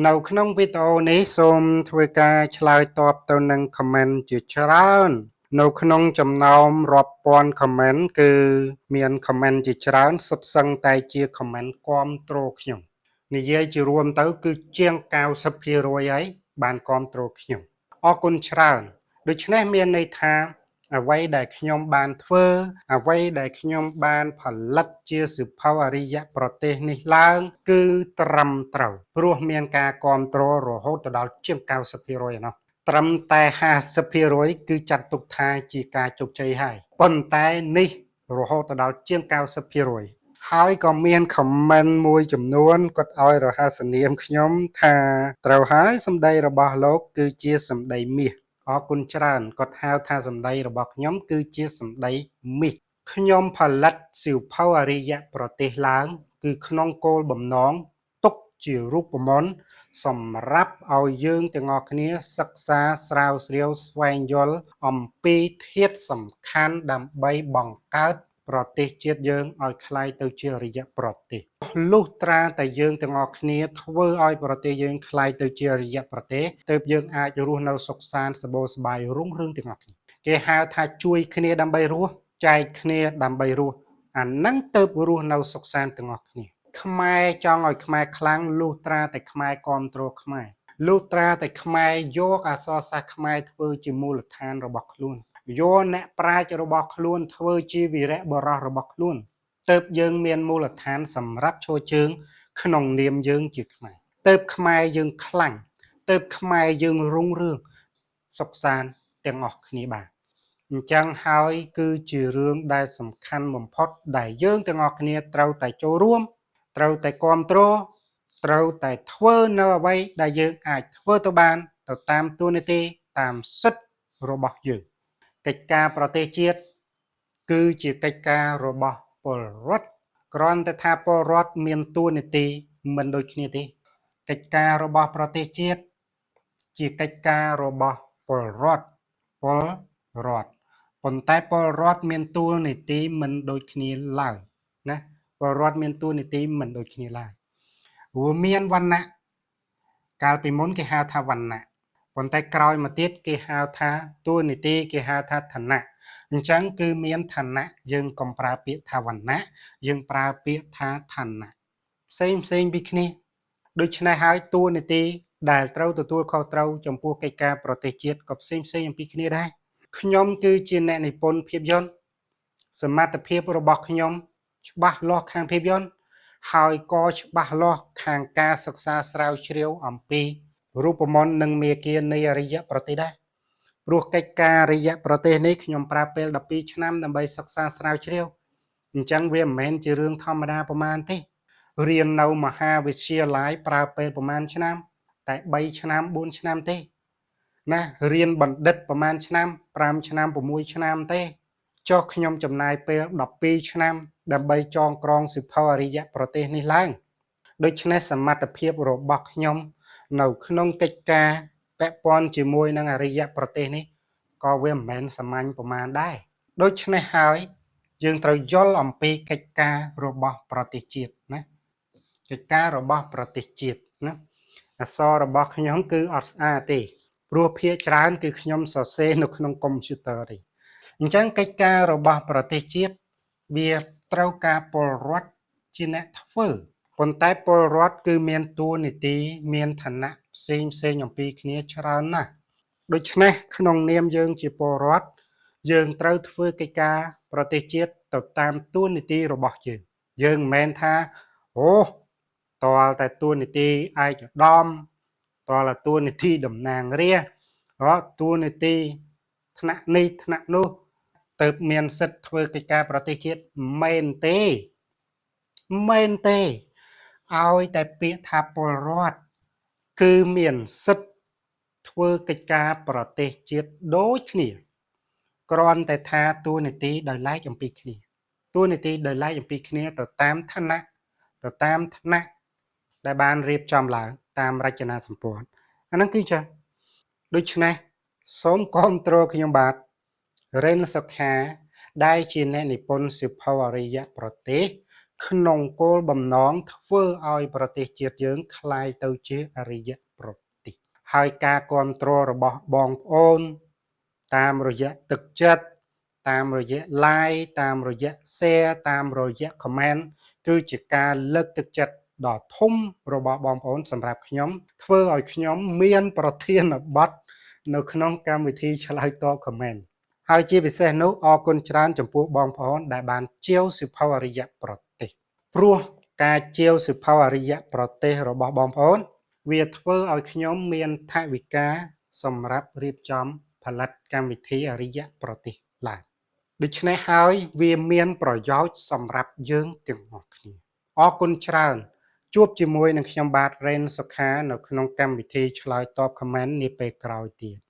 នៅក្នុងវីដេអូនេះសូមធ្វើការឆ្លើយតបទៅនឹង comment ជាច្រើននៅក្នុងចំណោមរាប់ពាន់ comment គឺមាន comment ជាច្រើនសុទ្ធសឹងតែជា comment គាំទ្រខ្ញុំនិយាយជារួមទៅគឺជាង90%ហើយបានគាំទ្រខ្ញុំអរគុណច្រើនដូច្នេះមានន័យថាអ្វីដែលខ្ញុំបានធ្វើអ្វីដែលខ្ញុំបានផលិតជាសៀវភៅអរិយប្រទេសនេះឡើង គឺត្រឹមត្រូវព្រោះមានការគាំទ្ររហូតដល់ជាង90%ឯណោះត្រឹមតែ50%គឺចាត់ទុកថាជាការជោគជ័យហើយប៉ុន្តែនេះរហូតដល់ជាង90%ហើយក៏មាន comment មួយចំនួនគាត់ឲ្យរហស្សនាមខ្ញុំថាត្រូវហើយសម្ដីរបស់លោកគឺជាសម្ដីមាសអរគុណច្រើនគាត់ហៅថាសម្ដីរបស់ខ្ញុំគឺជាសម្ដីមាសខ្ញុំផលិតសៀវភៅអរិយប្រទេសឡើង គឺក្នុងគោលបំណងទុកជារូបមន្តសម្រាប់ឲ្យយើងទាំងអស់គ្នាសិក្សាស្រាវជ្រាវស្វែងយល់អំពីធាតុសំខាន់ដើម្បីបង្កើតប្រទេសជាតិយើងឲ្យក្លាយទៅជាអរិយប្រទេសលុះត្រាតែយើងទាំងអស់គ្នាធ្វើឲ្យប្រទេសយើងក្លាយទៅជាអរិយប្រទេសទើបយើងអាចរស់នៅសុខសាន្តសប្បុរសប្បាយរុងរឿងទាំងអស់គ្នាគេហៅថាជួយគ្នាដើម្បីរស់ចែកគ្នាដើម្បីរស់អានឹងទៅរស់នៅសុខសាន្តទាំងអស់គ្នាខ្មែរចង់ឲ្យខ្មែរខ្លាំងលុះត្រាតែខ្មែរគ្រប់គ្រងខ្មែរលុះត្រាតែខ្មែរយកអក្សរសាស្ត្រខ្មែរធ្វើជាមូលដ្ឋានរបស់ខ្លួនយកអ្នកប្រាជ្ញរបស់ខ្លួនធ្វើជាវីរៈបុរសរបស់ខ្លួនទើបយើងមានមូលដ្ឋានសម្រាប់ឈរជើងក្នុងនាមយើងជាខ្មែរទើបខ្មែរយើងខ្លាំងទើបខ្មែរយើងរុងរឿងសុខសាន្តទាំងអស់គ្នាបាទអញ្ចឹងហើយគឺជារឿងដែលសំខាន់បំផុតដែលយើងទាំងអស់គ្នាត្រូវតែចូលរួមត្រូវតែគ្រប់គ្រងត្រូវតែធ្វើនៅអ្វីដែលយើងអាចធ្វើទៅបានទៅតាមតួនាទីតាមសិទ្ធិរបស់យើងកិច្ចការប្រទេសជាតិគឺជាកិច្ចការរបស់ពលរដ្ឋគ្រាន់តែថាពលរដ្ឋមានតួនាទីមិនដូចគ្នាទេកិច្ចការរបស់ប្រទេសជាតិជាកិច្ចការរបស់ពលរដ្ឋពលរដ្ឋប៉ុន្តែពលរដ្ឋមានតួនាទីមិនដូចគ្នាឡើយណាពលរដ្ឋមានតួនាទីមិនដូចគ្នាឡើយព្រោះមានវណ្ណៈកាលពីមុនគេហៅថាវណ្ណៈប៉ុន្តែក្រោយមកទៀតគេហៅថាតួនាទីគេហៅថាឋានៈអញ្ចឹងគឺមានឋានៈយើងកុំប្រើពាក្យថាវណ្ណៈយើងប្រើពាក្យថាឋានៈផ្សេងផ្សេងពីគ្នាដូច្នេះហើយតួនាទីដែលត្រូវទទួលខុសត្រូវចំពោះកិច្ចការប្រទេសជាតិក៏ផ្សេងផ្សេងអំពីគ្នាដែរខ្ញុំគឺជាអ្នកនិពន្ធភាពយន្តសមត្ថភាពរបស់ខ្ញុំច្បាស់លាស់ខាងភាពយន្តហើយក៏ច្បាស់លាស់ខាងការសិក្សាស្រាវជ្រាវអំពីរូបមន្តនិងមាគ៌ានៃអរិយប្រទេសដែរព្រោះកិច្ចការអរិយប្រទេសនេះខ្ញុំប្រើពេល12ឆ្នាំដើម្បីសិក្សាស្រាវជ្រាវអញ្ចឹងវាមិនមែនជារឿងធម្មតាប្រហែលទេរៀននៅមហាវិទ្យាល័យប្រើពេលប្រហែលឆ្នាំតែ3ឆ្នាំ4ឆ្នាំទេណារៀនបណ្ឌិតប្រហែលឆ្នាំ5ឆ្នាំ6ឆ្នាំទេចុះខ្ញុំចំណាយពេល12ឆ្នាំដើម្បីចងក្រងសៀវភៅអរិយប្រទេសនេះឡើងដូច្នេះសមត្ថភាពរបស់ខ្ញុំនៅក្នុងកិច្ចការពាក់ព័ន្ធជាមួយនឹងអរិយប្រទេសនេះក៏វាមិនមែនសាមញ្ញប្រមាណដែរដូច្នេះហើយយើងត្រូវយល់អំពីកិច្ចការរបស់ប្រទេសជាតិណាកិច្ចការរបស់ប្រទេសជាតិណាអក្សររបស់ខ្ញុំគឺអត់ស្អាតទេព្រោះភាគច្រើនគឺខ្ញុំសរសេរនៅក្នុងកុំព្យូទ័រទេអញ្ចឹងកិច្ចការរបស់ប្រទេសជាតិវាត្រូវការពលរដ្ឋជាអ្នកធ្វើប៉ុន្តែពលរដ្ឋគឺមានតួនាទីមានឋានៈផ្សេងផ្សេងអំពីគ្នាច្រើនណាស់ដូច្នេះក្នុងនាមយើងជាពលរដ្ឋយើងត្រូវធ្វើកិច្ចការប្រទេសជាតិទៅតាមតួនាទីរបស់យើងយើងមិនមែនថាអូតលតែតួនាទីឯកឧត្តមតលតែតួនាទីតំណាងរាស្ត្រតួនាទីថ្នាក់នេះថ្នាក់នោះទៅមានសិទ្ធិធ្វើកិច្ចការប្រទេសជាតិមែនទេមែនទេឲ្យតែពាក្យថាពលរដ្ឋគឺមានសិទ្ធិធ្វើកិច្ចការប្រទេសជាតិដូចគ្នាគ្រាន់តែថាតួនាទីដោយឡែកអំពីគ្នាតួនាទីដោយឡែកអំពីគ្នាទៅតាមឋានៈទៅតាមថ្នាក់ដែលបានរៀបចំឡើងតាមរចនាសម្ព័ន្ធអាហ្នឹងគឺចាស់ដូច្នេះសូមគាំទ្រខ្ញុំបាទរិនសុខាដែលជាអ្នកនិពន្ធសៀវភៅអរិយប្រទេស ក្នុងគោលបំណងធ្វើឲ្យប្រទេសជាតិយើងក្លាយទៅជាអរិយប្រទេសហើយការគ្រប់គ្រងរបស់បងប្អូនតាមរយៈទឹកចិត្តតាមរយៈ like តាមរយៈ share តាមរយៈ comment គឺជាការលើកទឹកចិត្តដ៏ធំរបស់បងប្អូនសម្រាប់ខ្ញុំធ្វើឲ្យខ្ញុំមានប្រធានបទនៅក្នុងកម្មវិធីឆ្លើយតប comment ហើយជាពិសេសនោះអរគុណច្រើនចំពោះបងប្អូនដែលបានជាវសៀវភៅអរិយប្រទេសព្រោះការជាវសៀវភៅអរិយប្រទេសរបស់បងប្អូន វាធ្វើឲ្យខ្ញុំមានថវិកាសម្រាប់រៀបចំផលិតកម្មវិធីអរិយប្រទេសឡើងដូច្នេះហើយវាមានប្រយោជន៍សម្រាប់យើងទាំងអស់គ្នាអរគុណច្រើនជួបជាមួយនឹងខ្ញុំបាទរ៉េនសុខានៅក្នុងកម្មវិធីឆ្លើយតប comment នាពេលក្រោយទៀត។